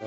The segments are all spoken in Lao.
The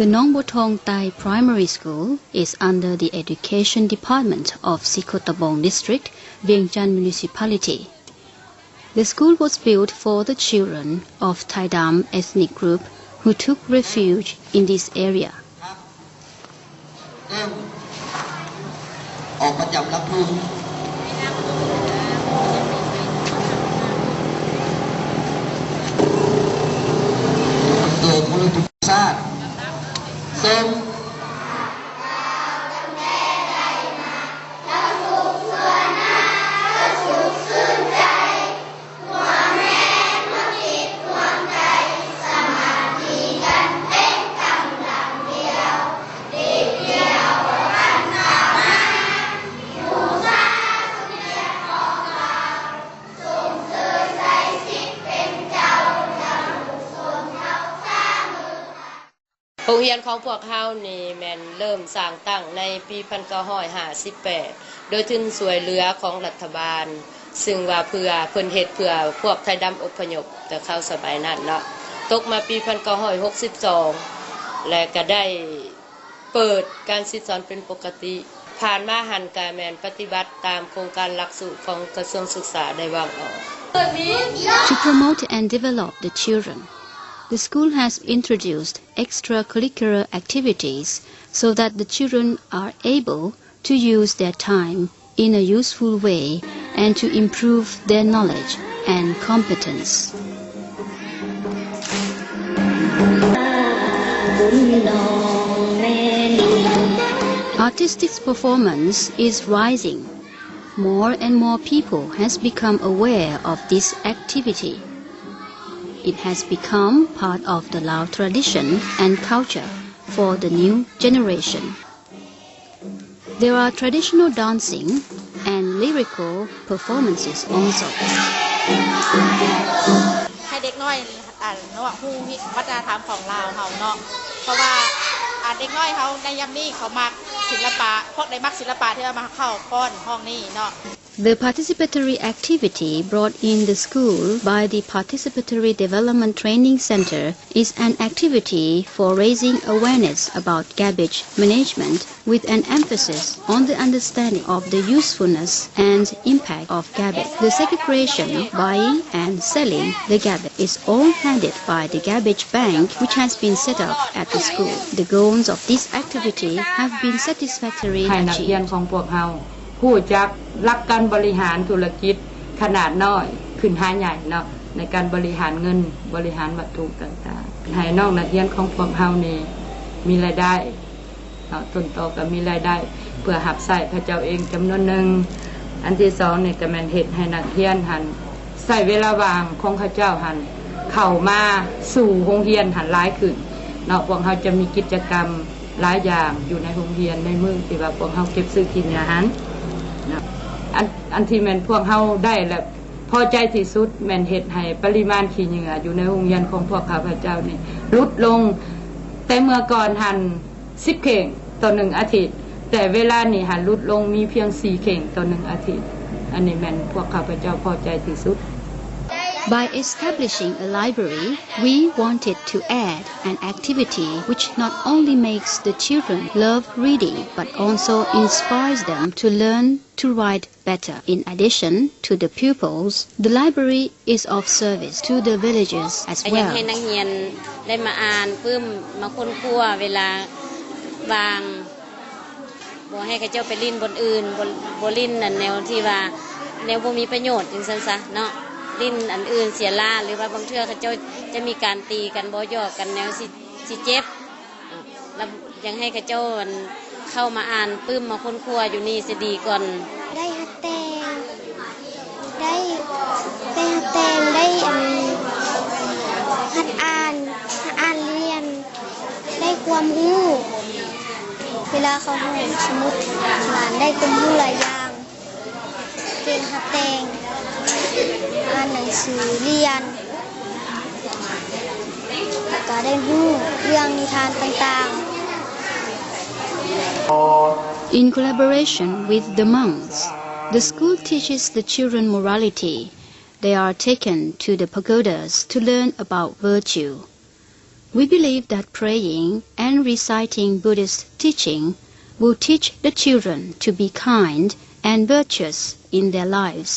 Nong Bo Thong Thai Primary School is under the Education Department of Sikhotabong District, Vientiane Municipality. The school was built for the children of Thai Dam ethnic group who took refuge in this area. ເລີ່ມອອກປະຈຳລຳພູ ໂດຍຄູລະທຸກຊາດ ເຊິ່ງ ໂຮງຮຽນຂອງພວກເຮົານີ້ແມ່ນເລີ່ມສ້າງຕັ້ງໃນປີພັນເກົ້າຮ້ອຍຫ້າສິບແປດ ໂດຍທຶນຊ່ວຍເຫຼືອຂອງລັດຖະບານ ຊຶ່ງວ່າເພື່ອ ເພິ່ນເຮັດເພື່ອພວກໄທດຳອົບພະຍົບແຕ່ເຂົາສະໄໝນັ້ນເນາະ. ຕົກມາປີພັນເກົ້າຮ້ອຍຫົກສິບສອງ ແລະ ກະໄດ້ເປີດການສິດສອນເປັນປົກກະຕິ. ຜ່ານມາຫັ້ນກະແມ່ນປະຕິບັດຕາມໂຄງການຫຼັກສູດຂອງກະຊວງສຶກສາໄດ້ວາງອອກ. To promote and develop the children, the school has introduced extracurricular activities so that the children are able to use their time in a useful way and to improve their knowledge and competence. Artistic performance is rising. More and more people has become aware of this activity. It has become part of the Lao tradition and culture for the new generation. There are traditional dancing and lyrical performances also. ໃຫ້ເດັກນ້ອຍ ອັນ ເນາະ ຮູ້ວັດທະນະທຳຂອງລາວເຮົາເນາະ ເພາະວ່າ ອັນ ເດັກນ້ອຍເຮົາໃນຍາມນີ້ເຂົາມັກສິລະປະ ພວກໃດມັກສິລະປະ ທີ່ວ່າມາເຂົ້າຟ້ອນຫ້ອງນີ້ເນາະ. The participatory activity brought in the school by the Participatory Development Training Centre is an activity for raising awareness about garbage management with an emphasis on the understanding of the usefulness and impact of garbage. The segregation, buying and selling the garbage is all handled by the garbage bank, which has been set up at the school. The goals of this activity have been satisfactorily achieved. ໃຫ້ນັກຮຽນຂອງພວກເຮົາ ຮູ້ຈັກຫຼັກການບໍລິຫານທຸລະກິດຂະໜາດນ້ອຍຂຶ້ນຫາໃຫຍ່ເນາະ ໃນການບໍລິຫານເງິນ, ບໍລິຫານວັດຖຸຕ່າງໆ ໃຫ້ນ້ອງນັກຮຽນຂອງພວກເຮົານີ້ມີລາຍໄດ້ເນາະ, ຕົ້ນຕໍກໍມີລາຍໄດ້ເພື່ອຮັບໃຊ້ເຂົາເຈົ້າເອງຈຳນວນໜຶ່ງ. ອັນທີສອງນີ້ກໍແມ່ນເຮັດໃຫ້ນັກຮຽນຫັ້ນ ໃຊ້ເວລາວ່າງຂອງເຂົາເຈົ້າຫັ້ນ ເຂົ້າມາສູ່ໂຮງຮຽນຫັ້ນຫຼາຍຂຶ້ນເນາະ. ພວກເຮົາຈະມີກິດຈະກຳຫຼາຍຢ່າງຢູ່ໃນໂຮງຮຽນ ໃນມື້ທີ່ວ່າພວກເຮົາເກັບຊື້ຂີ້ເຫຍື້ອຫັ້ນເນາະ. ອັນ ອັນທີ່ແມ່ນພວກເຮົາໄດ້ ແລະ ພໍໃຈທີ່ສຸດ ແມ່ນເຮັດໃຫ້ປະລິມານຂີ້ເຫຍື້ອຢູ່ໃນໂຮງຮຽນຂອງພວກຂ້າພະເຈົ້ານີ້ຫຼຸດລົງ. ແຕ່ເມື່ອກ່ອນຫັ້ນ ສິບເຂ່ງຕໍ່ໜຶ່ງອາທິດ, ແຕ່ເວລານີ້ຫັ້ນຫຼຸດລົງມີພຽງສີ່ເຂ່ງຕໍ່ໜຶ່ງອາທິດ. ອັນນີ້ແມ່ນພວກຂ້າພະເຈົ້າພໍໃຈທີ່ສຸດ. By establishing a library, we wanted to add an activity which not only makes the children love reading but also inspires them to learn to write better. In addition to the pupils, the library is of service to the villagers as well. ກໍຢາກໃຫ້ນັກຮຽນໄດ້ມາອ່ານປຶ້ມ ມາຄົ້ນຄວ້າເວລາວ່າງ, ບໍ່ໃຫ້ເຂົາເຈົ້າໄປຫຼິ້ນບ່ອນອື່ນ, ບໍ່, ບໍ່ຫຼິ້ນອັນແນວທີ່ວ່າແນວບໍ່ມີປະໂຫຍດຈັ່ງຊັ້ນຊະເນາະ, ຫຼິ້ນອັນອື່ນເສຍຫຼ້າ ຫຼືວ່າບາງເທື່ອເຂົາເຈົ້າຈະມີການຕີກັນ ບໍ່ຢອກກັນແນວຊິ, ຊິເຈັບ. ລະຢາກໃຫ້ເຂົາເຈົ້າ ອັນ ເຂົ້າມາອ່ານປຶ້ມ ມາຄົ້ນຄວ້າຢູ່ນີ້ຊິດີກ່ອນ. ໄດ້ຮັດແຕ່ງ ໄດ້ ແຕ່ງໄດ້ອັນ ຫັດອ່ານ ອ່ານລຽນ ໄດ້ຄວາມຮູ້ ເວລາເຂົາຮູ້ ສົມມຸດຫຼານໄດ້ຄວາມຮູ້ຫຼາຍຢ່າງ ເກັ່ງຮັບແຕ່ງ ອ່ານໜັງສື ລຽນ ແລ້ວກະໄດ້ຮູ້ເລື່ອງນິທານຕ່າງໆ. In collaboration with the monks, the school teaches the children morality. They are taken to the pagodas to learn about virtue. We believe that praying and reciting Buddhist teaching will teach the children to be kind and virtuous in their lives.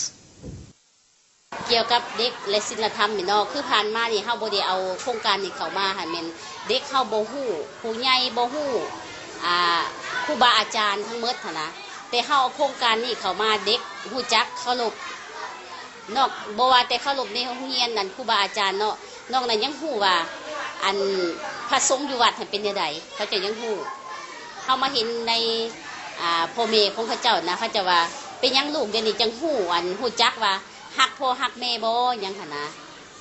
ກ່ຽວກັບເດັກ ແລະ ສິນລະທຳແມ່ນເນາະ ຄືຜ່ານມານີ້ເຮົາບໍ່ໄດ້ເອົາໂຄງການນີ້ເຂົ້າມາ ຫັ້ນແມ່ນເດັກເຮົາບໍ່ຮູ້ ຜູ້ໃຫຍ່ບໍ່ຮູ້ ອ່າ ຄູບາອາຈານທັງໝົດຫັ້ນນະ ແຕ່ເຮົາເອົາໂຄງການນີ້ເຂົ້າມາ ເດັກຮູ້ຈັກເຄົາລົບ ນອກ ບໍ່ວ່າແຕ່ເຄົາລົບໃນໂຮງຮຽນ ອັນ ຄູບາອາຈານເນາະ ນອກນັ້ນຍັງຮູ້ວ່າ ອັນ ພະສົງຢູ່ວັດຫັ້ນເປັນແນວໃດ ເຂົາເຈົ້າຍັງຮູ້. ເຮົາມາເຫັນໃນ ອ່າ ພໍ່ແມ່ຂອງເຂົາເຈົ້ານະ ເຂົາເຈົ້າວ່າ ເປັນຫຍັງລູກດຽວນີ້ຈັ່ງຮູ້ ອັນ ຮູ້ຈັກວ່າຮັກພໍ່ຮັກແມ່ບໍ່ ຫຍັງຫັ້ນນະ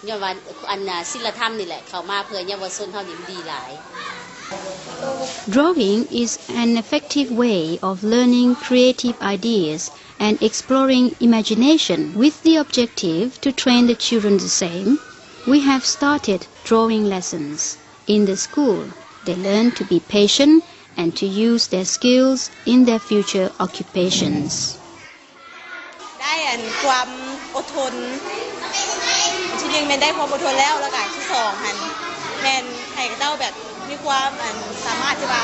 ຍ້ອນວ່າ ອັນ ສິນລະທຳນີ້ແຫຼະ ເຂົ້າມາເພື່ອເຍົາວະຊົນເຮົານີ້ ມັນດີຫຼາຍ. Drawing is an effective way of learning creative ideas and exploring imagination with the objective to train the children the same. We have started drawing lessons. In the school, they learn to be patient and to use their skills in their future occupations. ໄດ້ອັນຄວາມອົດທົນ ທີໜຶ່ງແມ່ນໄດ້ຄວາມອົດທົນແລ້ວ ແລ້ວກະທີສອງຫັ້ນແມ່ນໃຫ້ເຂົາເຈົ້າແບບມີຄວາມອັນສາມາດທີ່ວ່າ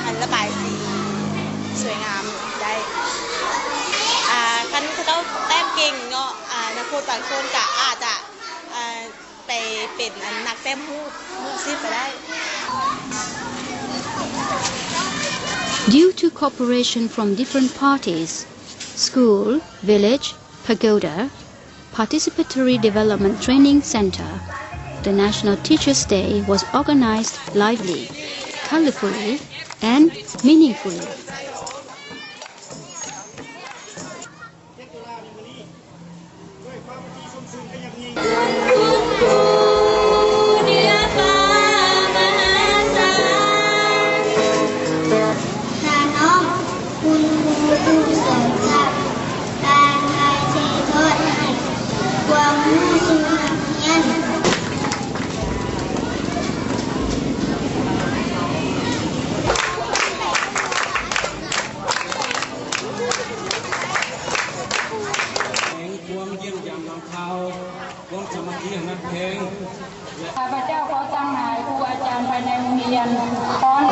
ອັນລະບາຍສີສວຍງາມໄດ້ ອ່າ ຄັນເຂົາເຈົ້າແຕ້ມເກັ່ງເນາະ ອ່າ ນັກໂທດບາງຄົນກະອາດຈະ ອ່າ ໄປເປັນອັນນັກແຕ້ມຮູບມືອາຊີບກະໄດ້. Due to cooperation from different parties, school, village, pagoda, Participatory Development Training Centre, the National Teachers' Day was organized lively, colorfully, and meaningfully. ຄວາມຢ້ຽມຢາມນຳຂ່າວ ຄວາມສາມັກຄີອັນຮັກແພງ ຂ້າພະເຈົ້າຂໍສັ່ງໃຫ້ຄູອາຈານພາຍໃນໂຮງຮຽນ ຕ້ອນ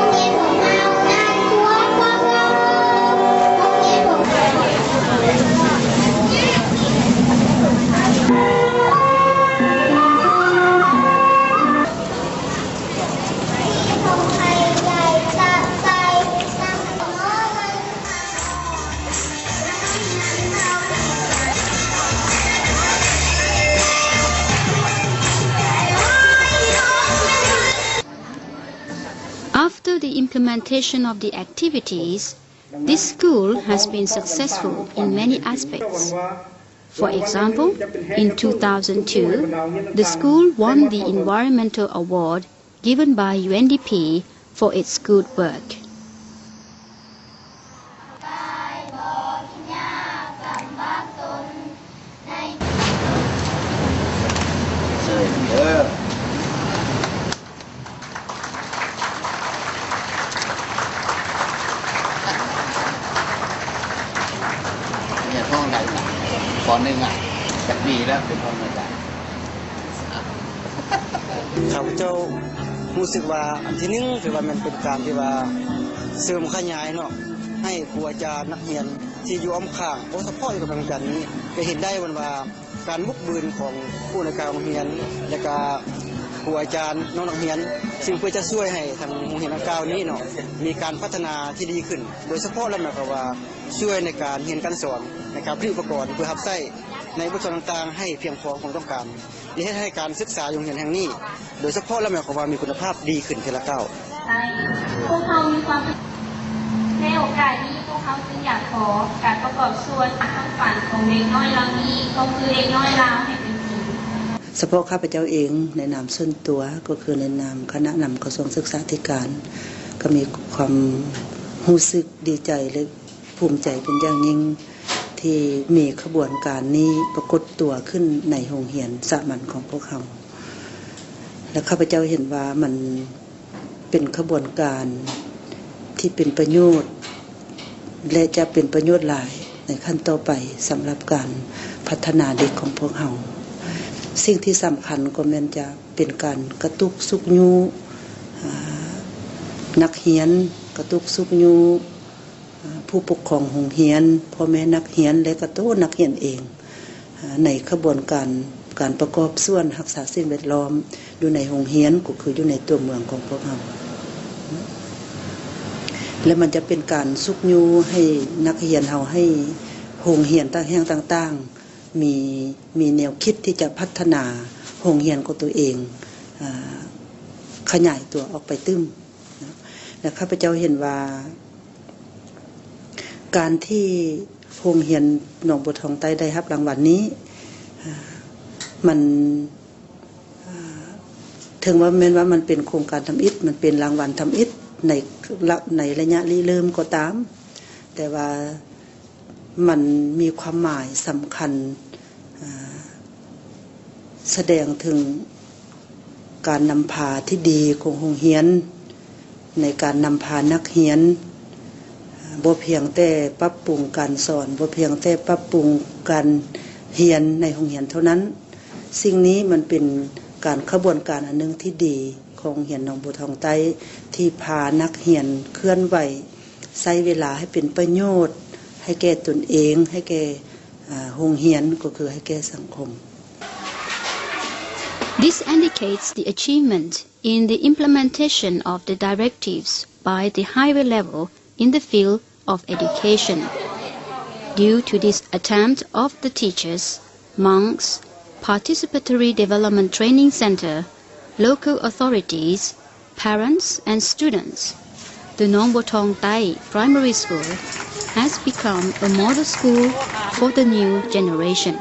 After the implementation of the activities, this school has been successful in many aspects. For example, in two thousand two, the school won the Environmental Award given by U N D P for its good work. ຮຽນຫ້ອງໃດນະ? ປໍໜຶ່ງອະ ຈັກປີແລ້ວເປັນຫ້ອງອາຈານ? ຂ້າພະເຈົ້າຮູ້ສຶກວ່າອັນທີໜຶ່ງ ຖືວ່າແມ່ນເປັນການທີ່ວ່າເສີມຂະຫຍາຍເນາະ ໃຫ້ຄູອາຈານນັກຮຽນທີ່ຢູ່ອ້ອມຂ້າງ ໂດຍສະເພາະຢູ່ກັບໂຮງຮຽນນີ້ ໄດ້ເຫັນໄດ້ວ່າ ການບຸກບືນຂອງຜູ້ອຳນວຍການໂຮງຮຽນ ແລະກະຄູອາຈານ ນ້ອງນັກຮຽນ ຊຶ່ງເພື່ອຈະຊ່ວຍໃຫ້ທາງໂຮງຮຽນດັ່ງກ່າວນີ້ເນາະ ມີການພັດທະນາທີ່ດີຂຶ້ນ ໂດຍສະເພາະແລ້ວໝາຍຄວາມວ່າຊ່ວຍໃນການຮຽນການສອນ ໃນການຜະລິດອຸປະກອນເພື່ອຮັບໃຊ້ໃນບົດສອນຕ່າງໆ ໃຫ້ພຽງພໍຄວາມຕ້ອງການ ແລະເຮັດໃຫ້ການສຶກສາຢູ່ໂຮງຮຽນແຫ່ງນີ້ ໂດຍສະເພາະແລ້ວໝາຍຄວາມວ່າມີຄຸນນະພາບດີຂຶ້ນເທື່ອລະກ້າວ. ໃນໂອກາດນີ້ ພວກເຮົາຈຶ່ງຢາກຂໍການປະກອບສ່ວນຄວາມຝັນຂອງເດັກນ້ອຍເຫຼົ່ານີ້ ກໍຄືເດັກນ້ອຍລາວໃຫ້ເປັນ ສະເພາະຂ້າພະເຈົ້າເອງ ໃນນາມສ່ວນຕົວ ກໍຄືໃນນາມຄະນະນຳກະຊວງສຶກສາທິການ ກໍມີຄວາມຮູ້ສຶກດີໃຈ ແລະ ພູມໃຈເປັນຢ່າງຍິ່ງ ທີ່ມີຂະບວນການນີ້ປາກົດຕົວຂຶ້ນໃນໂຮງຮຽນສາມັນຂອງພວກເຮົາ ແລະ ຂ້າພະເຈົ້າເຫັນວ່າມັນ ເປັນຂະບວນການທີ່ເປັນປະໂຫຍດ ແລະ ຈະເປັນປະໂຫຍດຫຼາຍໃນຂັ້ນຕໍ່ໄປ ສຳລັບການພັດທະນາເດັກຂອງພວກເຮົາ. ສິ່ງທີ່ສຳຄັນກໍແມ່ນຈະເປັນການກະຕຸກຊຸກຍູ້ ອາ ນັກຮຽນ, ກະຕຸກຊຸກຍູ້ ອາ ຜູ້ປົກຄອງໂຮງຮຽນ, ພໍ່ແມ່ນັກຮຽນ ແລະ ກະໂຕນັກຮຽນເອງ ອາ ໃນຂະບວນການ ການປະກອບສ່ວນຮັກສາສິ່ງແວດລ້ອມຢູ່ໃນໂຮງຮຽນ ກໍຄືຢູ່ໃນຕົວເມືອງຂອງພວກເຮົາ ແລະ ມັນຈະເປັນການຊຸກຍູ້ໃຫ້ນັກຮຽນເຮົາ ໃຫ້ໂຮງຮຽນຕ່າງແຫ່ງຕ່າງໆ ມີ ມີແນວຄິດທີ່ຈະພັດທະນາໂຮງຮຽນຂອງຕົວເອງ ອາ ຂະຫຍາຍຕົວອອກໄປຕື່ມ ເນາະ ແລະ ຂ້າພະເຈົ້າເຫັນວ່າ ການທີ່ໂຮງຮຽນໜອງບົວທອງໃຕ້ໄດ້ຮັບລາງວັນນີ້ ອາ ມັນ ອາ ເຖິງວ່າແມ່ນວ່າມັນເປັນໂຄງການທຳອິດ ມັນເປັນລາງວັນທຳອິດໃນ ລະ ໃນໄລຍະລິເລີ່ມກໍຕາມ ແຕ່ວ່າມັນມີຄວາມໝາຍສຳຄັນ ອາ ສະແດງເຖິງການນຳພາທີ່ດີຂອງໂຮງຮຽນ ໃນການນຳພານັກຮຽນ ບໍ່ພຽງແຕ່ປັບປຸງການສອນ, ບໍ່ພຽງແຕ່ປັບປຸງການຮຽນໃນໂຮງຮຽນເທົ່ານັ້ນ, ສິ່ງນີ້ມັນເປັນການ ຂະບວນການອັນໜຶ່ງທີ່ດີຂອງໂຮງຮຽນໜອງບົວທອງໃຕ້ ທີ່ພານັກຮຽນເຄື່ອນໄຫວ ໃຊ້ເວລາໃຫ້ເປັນປະໂຫຍດ ໃຫ້ແກ່ຕົນເອງ, ໃຫ້ແກ່ ອາ ໂຮງຮຽນ ກໍຄືໃຫ້ແກ່ສັງຄົມ. This indicates the achievement in the implementation of the directives by the higher level in the field of education. Due to this attempt of the teachers, monks, Participatory Development Training Centre, local authorities, parents and students, the Nong Bo Thong Tai Primary School has become a model school for the new generation.